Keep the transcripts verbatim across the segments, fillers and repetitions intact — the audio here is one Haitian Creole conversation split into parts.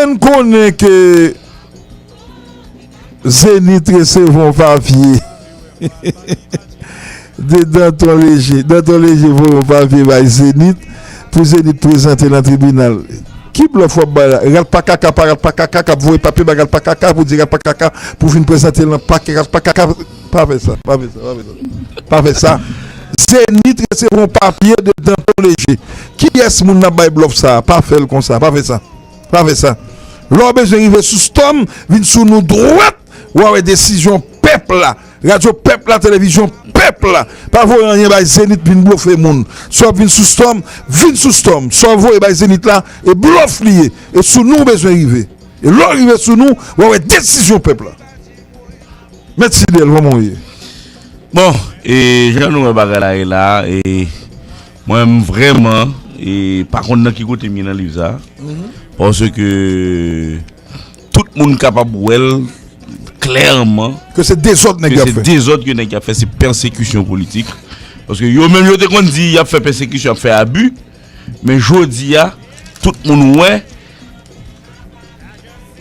N konnen ke Zenith resevwa yon papye de Danton Léger. Danton Léger voye yon papye bay Zenith pou Zenith prezante l nan tribinal. Ki blòf w ap bay la? Rat pa kaka, pa rat pa kaka k ap voye papye bay rat pa kaka pou di rat pa kaka pou vin prezante l nan pakè rat pa kaka. Pa fè sa, pa fè sa, pa fè sa. Pa fè sa. Zenith resevwa yon papye de Danton Léger. Kiyès moun n ap bay blòf sa a? Pa fè l konsa, pa fè sa. Pa fè sa. Lè w bezwen rive sou Storm, vin sou nou dwat, w a wè desizyon pèp la. Radyo pèp la, televizyon pèp la. Pa voye anyen bay Zenith vin blofe moun. Si w ap vin sou Storm, vin sou Storm. Sa w voye bay Zenith la, e blòf li ye. E sou nou w bezwen rive. E lè w rive sou nou, w a wè desizyon pèp la. Mèt Fidèl, kòman w ye? Bon, e jan nou wè bagay la ye la, e mwen menm vrèman, e pa konn nan ki kote m ye nan liv sa. Paske tout moun kapab wè l klèman Ke se dezòd nèg ke y ap se fè. Dezòd ke nèg y ap fè, se pèsekisyon politik. Paske yo menm yo te konn di y ap fè pèsekisyon, y ap fè abi, men jodi a, tout moun wè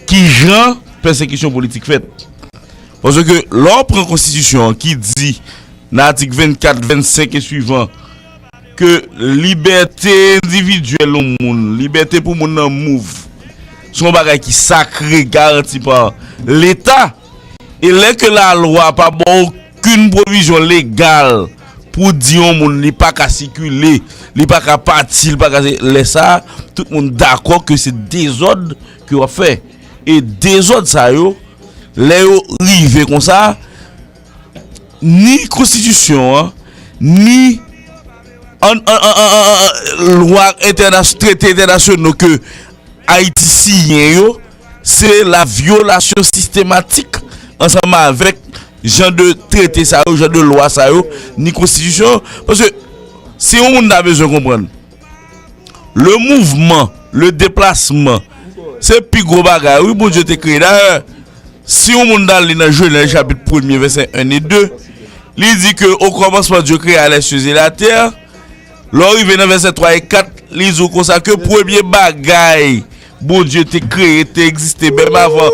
kijan pèsekisyon politik fèt. Paske lè w pran konstitisyon an ki di nan atik vennkat, vennsenk e swivan ke libète endividyèl yon moun, libète pou moun nan mouv, se yon bagay ki sakre, garanti pa Leta. E lè ke lalwa pa ba w okenn pwovizyon legal pou di yon moun li pa ka sikile, li pa ka pati, li pa ka se, lè sa a, tout moun dakò ke se dezòd ke w ap fè. E dezòd sa yo, lè yo rive konsa, ni konstitisyon an, ni an, an, an, an, an, an, lwa entènas-, trete entènasyonal ke Ayiti siyen yo, se la vyolasyon sistematik ansanm avèk jan de trete sa yo, jan de lwa sa yo, ni konstitisyon. Paske si yon moun ta bezwen konprann, le mouvman, le deplasman, se pi gwo bagay, wi, Bondye te kreye. Dayè, si yon moun ta li nan Jenèz chapit premye, vèsè en e de, li di ke au commencement, Dieu créa les cieux et la terre. Lè w rive nan vèsè twa e kat, li di w konsa ke premye bagay Bondye te kreye te egziste, menm avan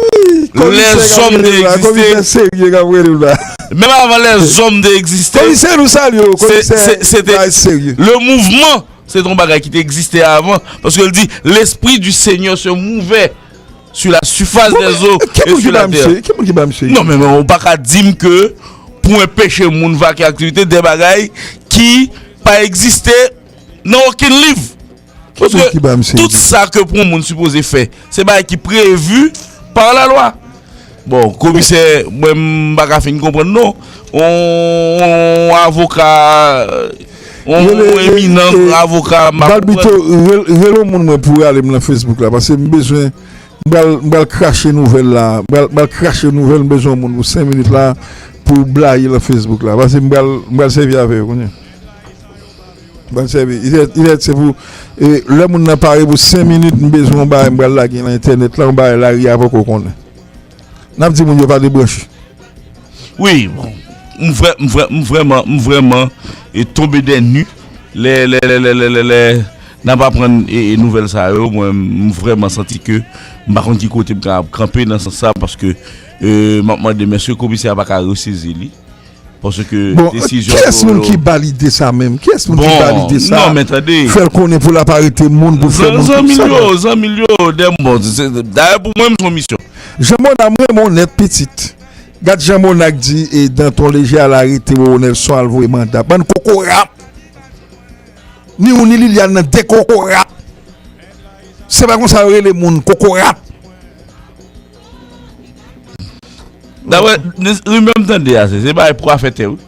lèzòm te egziste. Komisè k ap rele w la. Menm avan lèzòm te egziste. Komisè, nou salye w, komisè. Se, se, se te, le mouvman, se te yon bagay ki te egziste avan. Paske l di, l'esprit du Seigneur se mouvait sur la surface des eaux et sur la terre. Ki moun ki ba misye? Ki moun ki ba misye? Non, men, men ou pa ka di m ke pou enpeche moun vake aktivite de bagay ki pa egziste nan okenn liv. Paske tout sa ke pou yon moun sipoze fè, se bagay ki previ pa lalwa. Bon, komisè, mwen m pa ka fin konprann non. On, on avoka, on, on eminan avoka, m pa konprann. Balbito, rele yon moun mwen pou rale m nan Facebook la, paske m bezwen, m pral, m pral krache nouvèl la, m pral, m pral krache nouvèl, m bezwen yon moun pou senk minit la, pou blayi lan Facebook la, paske m pral, m pral sèvi avè yo kounye a. M pral sèvi. Ilè, ilè, se pou, e, lè moun nan pare pou senk minit, m bezwen yon bagay, m pral lage nan entènèt la, yon bagay lari a poko konnen. N ap di moun yo pa debranche. Wi, bon. M vrè, m vrè, m vrèman, m vrèman, e, tonbe dè ni lè, lè, lè n ap aprann, e, e, nouvèl sa yo. Mwen, m vrèman santi ke m pa konn ki kote m ka kanpe nan sans sa, paske, e, m ap mande m èske komisè a pa ka resezi li. Paske desizyon yo. Bon, kiyès moun ki ba l ide sa menm? Kiyès moun ki ba l ide sa? Non, men tande. Fè l konnen pou l ap arete moun, pou l fè moun tout sa. Zanmi l yo, zanmi l yo, dè, bon, se, dayè pou mwen, m se yon misyon. Jean Monard, m renmen w nèt, pitit. Gad Jean Monard di, e, Danton Léger al arete Roro Nelson, al voye manda. Bann kokorat! Ni ou ni Liliane nan de kokorat. Se pa konsa yo rele moun, kokorat. Daprè rimè m tande a, se, se bagay pou afè tè, wi.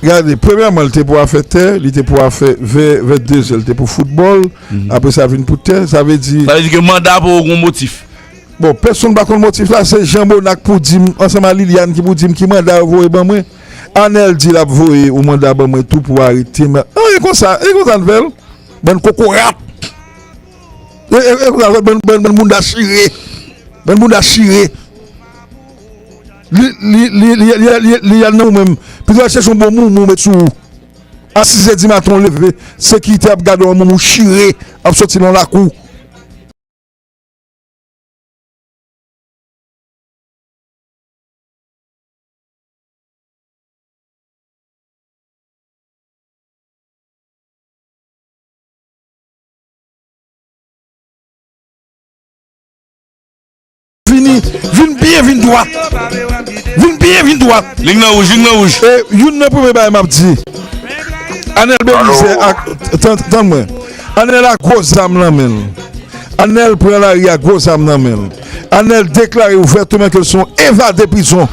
Gade, premyèman, li te pou afè tè, li te pou afè vè, vè dezè, li te pou foutbòl, apre sa vin pou tè, sa vle di. Sa vle di ke manda poko gon motif. Bon, pèsonn pa konn motif la, se Jean Monard pou di m, ansanm a Liliane ki pou di m ki manda yo voye ban mwen. Anèl di l ap voye yon manda ban mwen tou pou arete m. An, e konsa, e konsa n fè l. Bann kokorat. E, e, e konsa n fè l, bann, bann, bann bounda chire. Bann bounda chire. Li, li, li, li, li, li, li al nan ou menm. Pito al chèche yon bon moumou met sou ou. A sis è di maten w leve, sekirite ap gade w, yon moumou chire ap soti nan lakou. Vini, vin byen, vin dwat. Vin byen, vin dwat. Lig nan wouj, lig nan wouj. E youn nan premye bagay m ap di, Anèl Belize ak, tann, tann mwen, Anèl ak gwo zam nan men l. Anèl pran lari ak gwo zam nan men l. Anèl deklare ouvèteman ke l se yon evade prizon.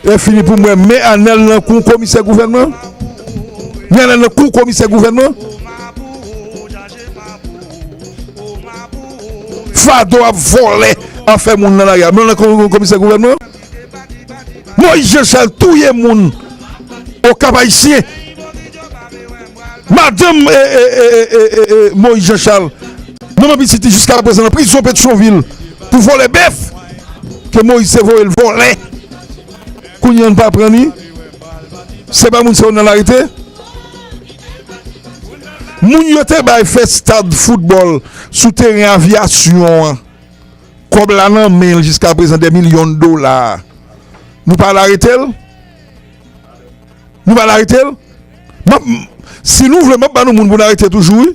Lè fini pou mwen, men Anèl nan kou komisè gouvènman. Men Anèl nan kou komisè gouvènman. Fado ap vòlè, ap fè moun nan lari a. Men nan ko-, komisè gouvènman. Moïse Jean Charles touye moun Okap Ayisyen. Madanm, e, e, e, Moïse Jean Charles, manman pitit li jiska prezan nan prizon Petyonvil pou vòlè bèf ke Moïse te voye l vòlè. Kounye a n pa pran li. Se pa moun sa yo n al arete? Moun yo te bay fè stad foutbòl sou teren Avyasyon an, kòb la nan men l jiska prezan, dè milyon dola. Nou pa al arete l? Nou pa al arete l? M ap, si nou vle, m ap ba nou moun pou n arete toujou, wi.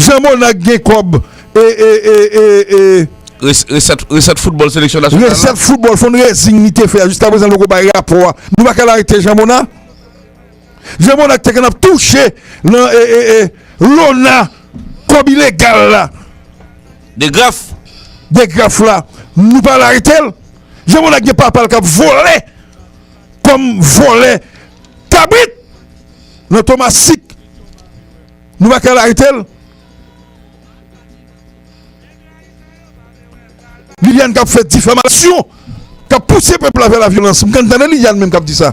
Jean Monac gen kòb, e, e, e, e, e, Res-, resèt, resèt foutbòl seleksyon nasyonal la. Resèt foutbòl, fundraising li te fè a, jiska prezan l poko bay rapò a. Nou pa ka al arete Jean Monac? Jean Monac te konn ap touche nan, e, e, e, Lona, kòb ilegal la. De Graff. De Graff la. Nou pa al arete l? Jean Monac gen papa l k ap vòlè kòm vòlè kabrit nan Tomasik. Nou pa ka al arete l? Liliane k ap fè difamasyon, k ap pouse pèp la vè lavyolans. M konn tande Liliane menm k ap di sa.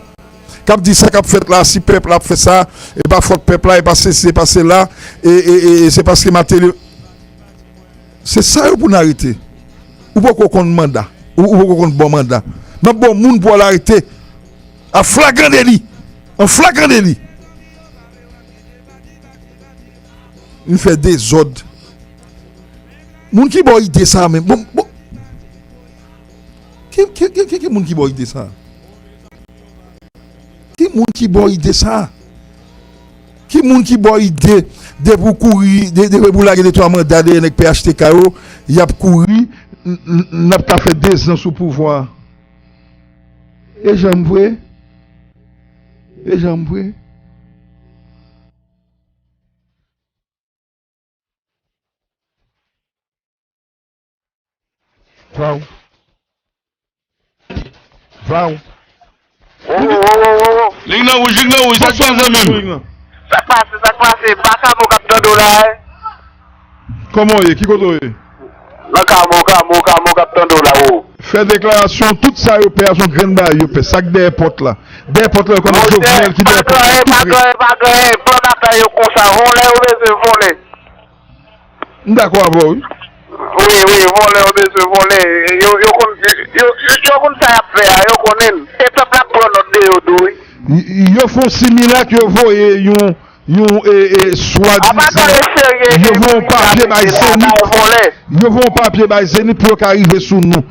K ap di sa k ap fèt la, si pèp la ap fè sa, e pa fòt pèp la, e pa sesi, e pa sela, e, e, e, e se paske Mateli. Se sa yo pou n arete. Ou poko konn manda. Ou, ou poko konn bon manda. M ap ba w moun pou al arete. A flagran deli. An flagran deli. Vin fè dezòd. Moun ki ba w ide sa menm? Bon, bon. Ki, ki, ki, ki, ki moun ki ba w ide sa? Ki moun ki ba w ide sa? Ki moun ki ba w ide depi w kouri, de, depi w lage de twa manda dèyè nèg P H T K yo, y ap kouri, n, n, n ap ka fè dezan sou pouvwa a? E janm vre? E janm vre? Vaw. Vaw. Wo, wo, wo, wo, wo, wo. Lig nan wouj, lig nan wouj, sa k pase, zanmi m? Sa k pase, sa k pase? Baka mou k ap tande w la, wi. Kòman w ye? Ki kote w ye? Nan Kamo, Kamo, Kamo k ap tande w la, wo. Fè deklarasyon, tout sa yo pè a, se yon grenn bagay yo pè. Sa k dèyè pòt la? Dèyè pòt la, yo konnen Jovenel ki dèyè pòt la, tout ret. Monchè, pa gen, pa gen, pa gen plan data yo konsa. Vòlè yo bezwen vòlè. M dakò avè w, wi. Wi, wi, vòlè yo bezwen vòlè. Yo, yo konn, yo, yo, yo konn sa y ap fè a, yo konnen l. E pèp la ap pran nòt de yo tou, wi. Y-, y-, yo fè yon similak, yo voye yon, yon, e, e, swadizan, yo voye yon papye bay Zenith. Yo voye yon papye bay Zenith pou yo ka rive sou nou.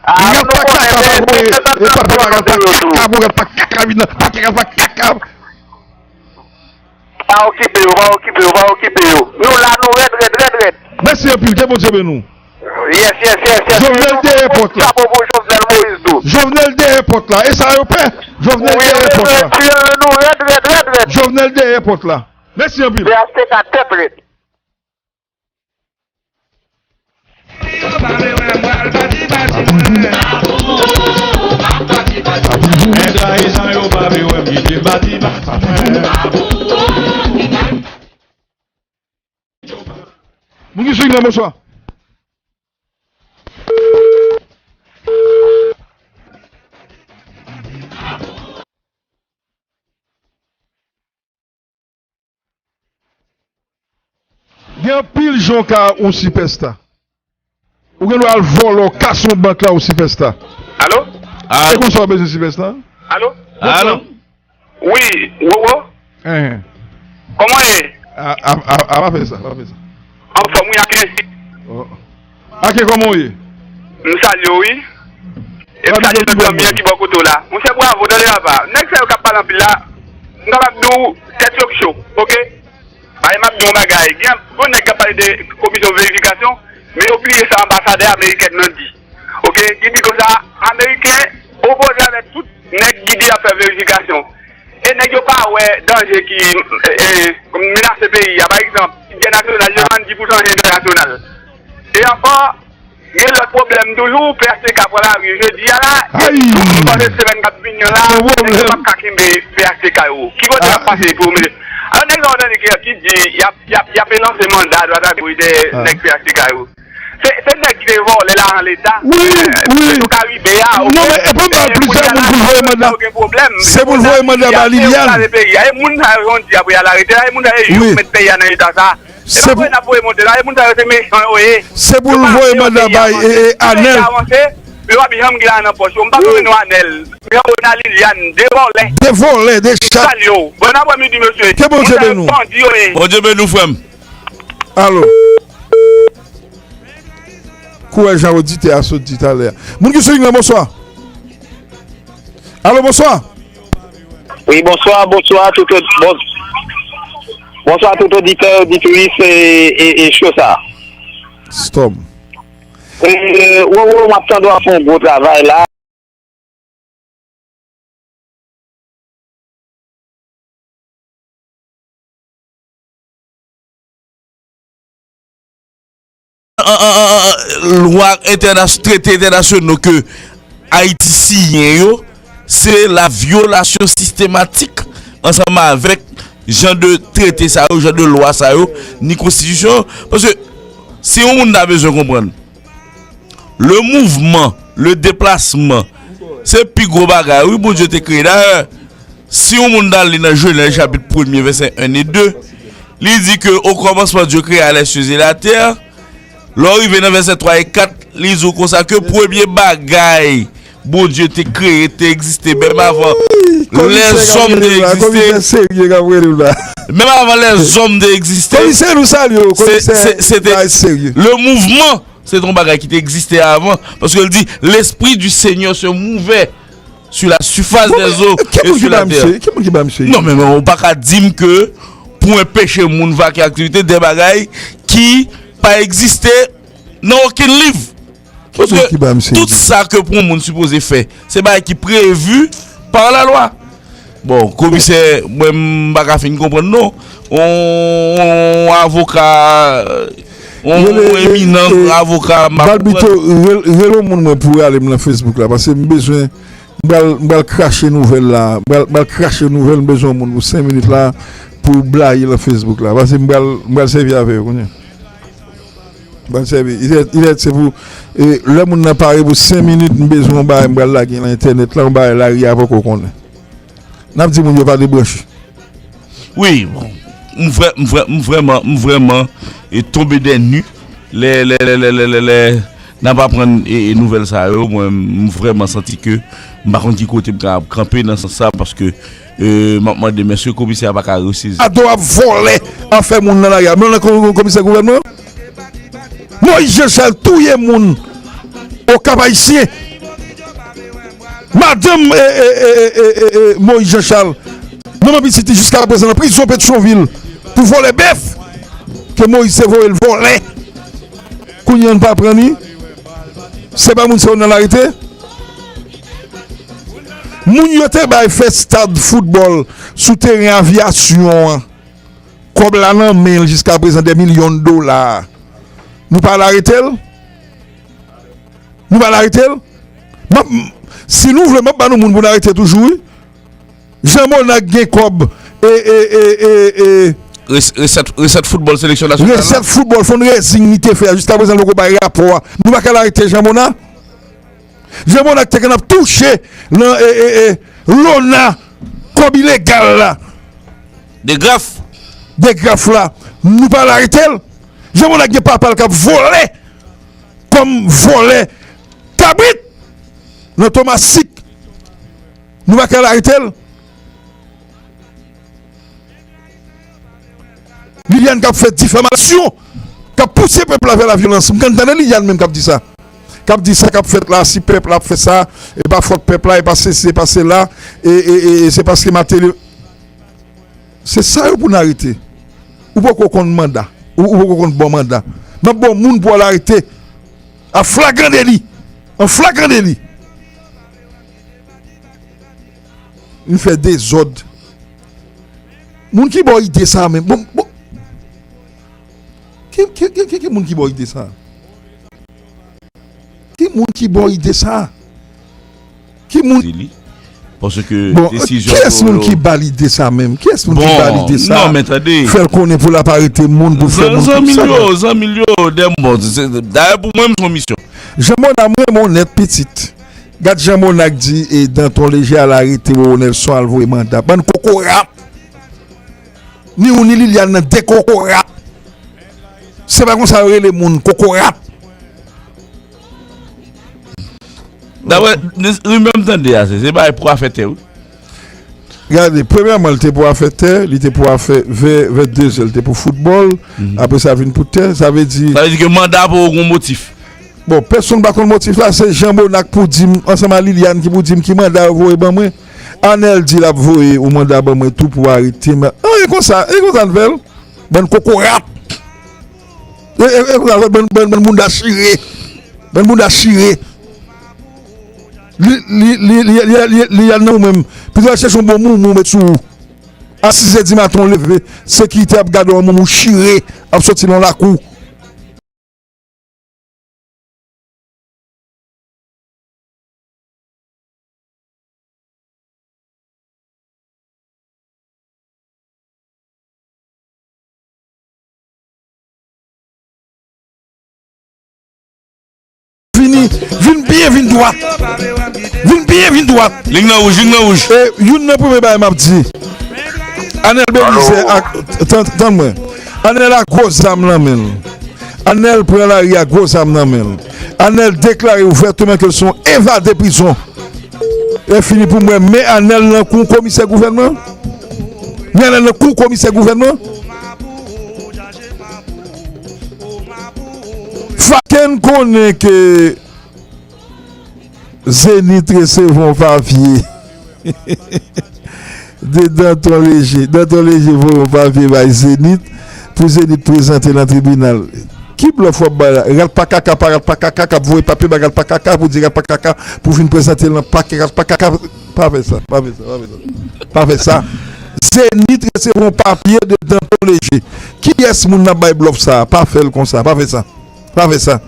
Rat pa kaka pa voye, e papye pa rat pa kaka, pou rat pa kaka vin nan, pa kaka, pa kaka. Pa okipe yo, pa okipe yo, pa okipe yo. Nou la, nou rèd, rèd, rèd, rèd. Mèsi anpil, ke Bondye beni w. Yes, yes, yes, yes. Jovenel dèyè pòt la. Chapo pou Jovenel Moïse tou. Jovenel dèyè pòt la. E sa yo pè. Jovenel dèyè pòt la. Wi, wi, wi, nou rèd, rèd, rèd, rèd. Jovenel dèyè pòt la. Mèsi anpil. P H T K tèt rèd. Moun ki sou liy nan, bonswa. Gen anpil jan w ka yon sipèsta. Ou gen dwa al vòlò, kase yon bank la, ou sipèsta. Alo? E konsa w bezwen sipèsta? Alo? Alo? Wi, Wowo? Enhen. Kòman w ye? A, a, a, a, pa fè sa, pa fè sa. Anfòm wi, Aken. Oh. Aken, kòman w ye? M salye w wi. E m salye tout zanmi an ki bò kote w la. Monchè, bravo, tande papa. Nèg sa yo k ap pale anpil la, m kapab di w tèt yo k cho, oke? Paske m ap di w yon bagay. Gen anpil nèg k ap pale de komisyon verifikasyon, men yo bliye sa anbasadè amerikèn nan di. e, ki di konsa, Ameriken opoze avèk tout nèg ki di y ap fè verifikasyon. E nèg yo pa wè danje ki, e, e, menase peyi a. Pa egzanp, bidjè nasyonal, yo vann dis pousan entènasyonal. E ankò, gen lòt pwoblèm toujou, P H T K pral lari jedi a la, e panse semèn k ap vini an la, nèg yo p ap ka kenbe P H T K yo. Ki kote y ap pase pou yo mete? Alò, nèg sa yo tande ki, ki di, y ap, y ap, y ap lanse manda dwat a goch dèyè nèg P H T K yo. Se, se nèg ki te vòlè lajan Leta. Wi, wi. Petwokaribe a, non, men e pa m ba l plizyè moun pou l voye manda. Se pou l voye manda ba Liliane. E moun sa yo, jan w di a, pou y al arete la, e moun sa yo, yo k met peyi a nan eta sa. Se pa pou n ap voye monte la, e moun sa yo se mechan yo ye. Se pou l voye manda bay, e, e, Anèl. Yo p ap janm gen lajan nan pòch yo. M pa konn non Anèl. Men yo nan Liliane, de vòlè. De vòlè, de chat. Bon aprèmidi, mesye. Ke Bondye beni w. Bandi yo ye. Bondye beni w, frè m. Alo. Kouraj a oditè a sot di talè a. Moun ki sou liy lan, bonswa. Alo, bonswa. Wi, bonswa, bonswa, tout, bon, bonswa, tout oditè, oditris e, e, e cho sa. Stop. E, Roro, m ap tande w ap fè yon gwo travay la. An, an, an, an, lwa entènas-, trete entènasyonal ke Ayiti siyen yo, se la vyolasyon sistematik ansanm avèk jan de trete sa yo, jan de lwa sa yo, ni konstitisyon. Paske si yon moun ta bezwen konprann, le mouvman, le deplasman, se pi gwo bagay, wi, Bondye te kreye. Dayè, si yon moun ta li nan Jenèz chapit premye, vèsè en e de, li di ke au commencement Dieu créa les cieux et la terre. Lè w rive nan vèsè twa e kat, li di w konsa ke premye bagay Bondye te kreye, te egziste, menm avan lèzòm te egziste. Menm avan lèzòm te egziste, se, se, se te, le mouvman, se te yon bagay ki te egziste avan, paske l di, L'esprit du Seigneur se mouvait sur la surface des eaux et sur la terre. Ki moun ki ba misye? Non, men, men, ou pa ka di m ke pou enpeche moun vake aktivite de bagay ki pa egziste nan okenn liv. Paske tout sa ke pou yon moun sipoze fè, se bagay ki previ pa lalwa. Bon, komisè, mwen, m pa ka fin konprann, non. On, on avoka, on, on eminan avoka, m pa konprann. Balbito, rel-, rele yon moun mwen pou rale m nan Facebook la, paske m bezwen, m pral, m pral krache nouvèl la, m pral, m pral krache nouvèl, m bezwen yon moun pou senk minit la, pou blayi lan Facebook la, paske m pral, m pral sèvi avè yo kounye a. Ban sèvi. Ilè, ilè, se pou, e, lè moun nan pare pou senk minit, m bezwen yon bagay, m pral lage lan entènèt la, yon bagay lari a poko konnen. N ap di moun yo pa debranche. Wi, bon. M vrè, m vrè, m vrèman, m vrèman, e, tonbe dènu lè, lè, lè n ap aprann, e, e, nouvèl sa yo. Mwen, m vrèman santi ke m pa konn ki kote m ka kanpe nan sans sa, paske, e, m ap mande, men èske komisè a pa ka resezi? Ado ap vòlè afè moun nan lari a. Men nan kon-, komisè gouvènman? Moïse Jean Charles touye moun Okap Ayisyen. Madanm, e, e, Moïse Jean Charles, manman pitit li jiska prezan nan prizon Petyonvil pou vòlè bèf ke Moïse te voye l vòlè. Kounye a n pa pran li. Se pa moun sa yo n al arete. Moun yo te bay fè stad foutbòl sou teren Avyasyon an. Kòb la nan men l jiska prezan, dè milyon dola. Nou pa al arete l? Nou pa al arete l? M ap, m, si nou vle, m ap ba nou moun pou n arete toujou, wi. Jean Monard gen kòb, e, e, e, e, e, Res-, resèt, resèt foutbòl seleksyon nasyonal la. Resèt foutbòl, fundraising li te fè a, jiska prezan l poko bay rapò a. Nou pa ka al arete Jean Monard? Jean Monard te konn ap touche nan, e, e, e, Lona, kòb ilegal la. De Graff. De Graff la. Nou pa al arete l. Jean Monard gen papa l k ap vòlè kòm vòlè kabrit nan Tomasik. Nou pa ka al arete l. Liliane k ap fè difamasyon, k ap pouse pèp la vè lavyolans. M konn tande Liliane menm k ap di sa. K ap di sa k ap fèt la, si pèp la ap fè sa, e pa fòt pèp la, e pa sesi, e pa sela, e, e, e, e se paske Mateli. Se sa yo pou n arete. Ou poko konn manda. Ou, ou poko konn bon manda. M ap ba w moun pou al arete a flagran deli. An flagran deli. Li fè dezòd. Moun ki ba w ide sa menm? Bon, bon. Ki, ki, ki, ki, ki moun ki ba w ide sa? Ki moun ki ba w ide sa? Ki moun? Di li. Paske bon, desizyon kiyès yo, moun yo ki ba l ide sa menm? Kiyès moun ki ba l ide sa? Non, men tande. Fè l konnen pou l ap arete moun, pou fè moun zanmi l yo, zanmi l yo, dèm bon. Dayè, pou mwen, m se yon misyon. Jean Mona, m renmen w nèt, pitit. Gad jan Mona k di, e, Danton Léger al arete Roro Nelson, al voye manda. Bann kokorat! Ni ou ni Liliane nan de kokorat. Se pa konsa yo rele moun, kokorat. Dapre rimè m tande a, se, se bagay pou afè tè, wi. Gade, premyèman, li te pou afè tè, li te pou afè vè, vè dezè, li te pou foutbòl, apre sa vin pou tè, sa vle di. Sa vle di ke manda pou ou gon motif. Bon, pèsonn pa konn motif la, se Jean Mona k pou di m, ansanm a Liliane ki pou di m ki manda yo voye ban mwen. Anèl di l ap voye yon manda ban mwen tou pou arete m. An, e konsa, e konsa n fè l. Bann kokorat. E, e, e konsa n fè l, bann, bann, bann bounda chire. Bann bounda chire. Li, li, li, li, li, li, li al nan ou menm. Pito al chèche yon bon moumou met sou ou. A sizè di maten w leve, sekirite ap gade w, yon moumou chire ap soti nan lakou. Vini, vin byen, vin dwat. Vin byen, vin dwat. Lig nan wouj, lig nan wouj. E, youn nan premye bagay m ap di. Anèl Belizaire ak, tann, tann mwen. Anèl ak gwo zam nan men l. Anèl pran lari ak gwo zam nan men l. Anèl deklare ouvèteman ke l se yon evade prizon. E fini pou mwen, men Anèl nan kou komisè gouvènman. Men Anèl nan kou komisè gouvènman. Faken konnen ke Zenith resevwa yon papye de Danton Léger. Danton Léger voye yon papye bay Zenith pou Zenith prezante nan tribinal. Ki blòf w ap bay la? Rat pa kaka, pa rat pa kaka k ap voye papye bay rat pa kaka pou di rat pa kaka pou vin prezante l nan pakè rat pa kaka. Pa fè sa, pa fè sa, pa fè sa. Pa fè sa. Zenith resevwa yon papye de Danton Léger. Kiyès moun n ap bay blòf sa a? Pa fè l konsa, pa fè sa. Pa fè sa.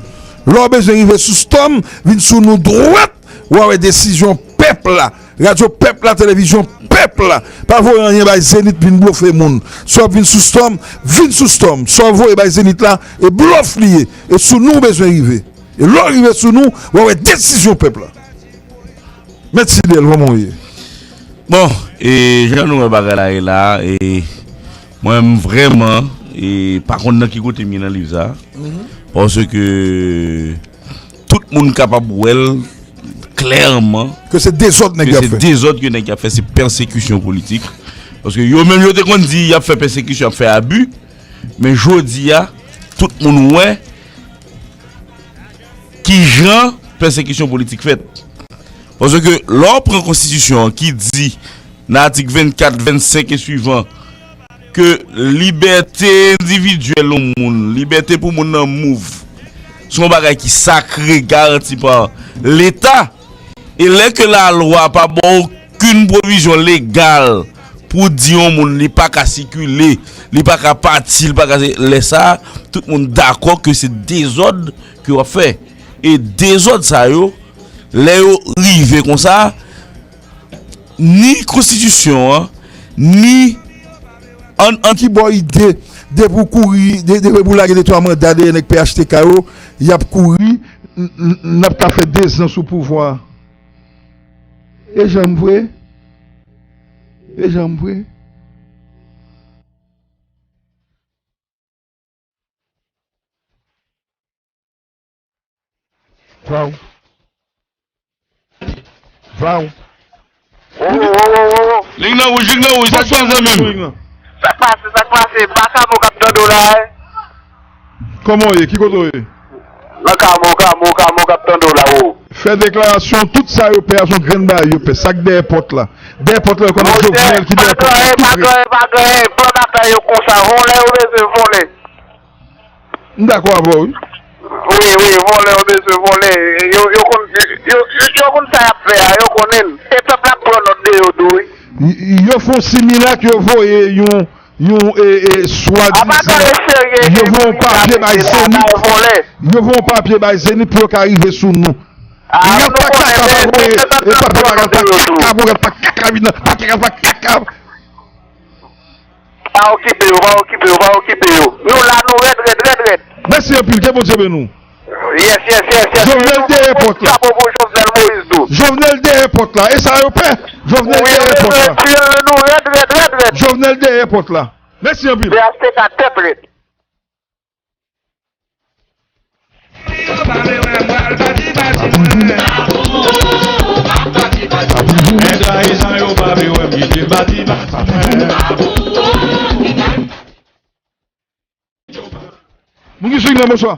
Lè w bezwen rive sou Storm, vin sou nou dwat, w a wè desizyon pèp la. Radyo pèp la, televizyon pèp la. Pa voye anyen bay Zenith vin blofe moun. Si w ap vin sou Storm, vin sou Storm. Si w ap voye bay Zenith la, e blòf li ye. E sou nou w bezwen rive. E lè w rive sou nou, w a wè desizyon pèp la. Mèt Fidèl, kòman w ye? Bon, e jan nou wè bagay la ye la, e mwen m vrèman, e pa konn nan ki kote m ye nan liv sa. Paske tout moun kapab wè l klèman ke se dezòd nèg y ap fè. Ke se dezòd ke nèg y ap fè, se pèsekisyon politik. Paske yo menm yo te konn di y ap fè pèsekisyon, y ap fè abi, men jodi a, tout moun wè kijan pèsekisyon politik fèt. Paske lè w pran konstitisyon an ki di nan atik vennkat, vennsenk e swivan ke libète endividyèl yon moun, libète pou moun nan mouv, se yon bagay ki sakre, garanti pa Leta. E lè ke lalwa pa ba w okenn pwovizyon legal pou di yon moun li pa ka sikile, li pa ka pati, li pa ka, lè sa a, tout moun dakò ke se dezòd ke w ap fè. E dezòd sa yo, lè yo rive konsa, ni konstitisyon an, ni an, an ki bò ide, depi w kouri, de, depi w lage de twa manda dèyè nèg P H T K yo, y ap kouri, n, n, n ap ka fè dezan sou pouvwa a. E janm vre? E janm vre? Waw. Waw. Wo, wo, wo, wo, wo, wo. Lig nan wouj, lig nan wouj, sa k pase, zanmi m? Sa k pase, sa k pase? Makamo k ap tande w la, wi. Kòman w ye? Ki kote w ye? Nan Kamo, Kamo, Kamo k ap tande w la, wo. Fè deklarasyon, tout sa yo pè a se yon grenn bagay yo pè. Sa k dèyè pòt la. Dèyè pòt la, yo konnen Jovenel ki dèyè pòt la, tou pre. Pa gen, pa gen, pa gen plan dafè yo konsa. Vòlè yo bezwen vòlè. M dakò avè w, wi. Wi, wi, vòlè yo bezwen vòlè. Yo, yo konn, Yo, yo konn sa y ap fè a, yo konnen l. E pèp la ap pran nòt de yo tou, wi. Y- Yo fè yon similak, yo voye yon, yon e, e, swadizan. Yo voye yon papye bay Zenith. Yo voye yon papye bay Zenith pou yo ka rive sou nou. Ralph Pakaka pa voye, e pa pèp la, Ralph Pakaka, pou Ralph Pakaka vin nan, Pakaka, Pakaka. Pa okipe yo, pa okipe yo, pa okipe yo. Nou la, nou rèd, rèd, rèd, rèd. Mèsi anpil, ke Bondye beni w. Yes, yes, yes, yes. Jovenel dèyè pòt la. Chapo pou Jovenel Moïse tou. Jovenel dèyè pòt la. E sa yo pè. Jovenel dèyè pòt la. Nou rèd, rèd, rèd, rèd. Jovenel dèyè pòt la. Mèsi anpil. P H T K tèt rèd. Moun ki sou liy la, bonswa.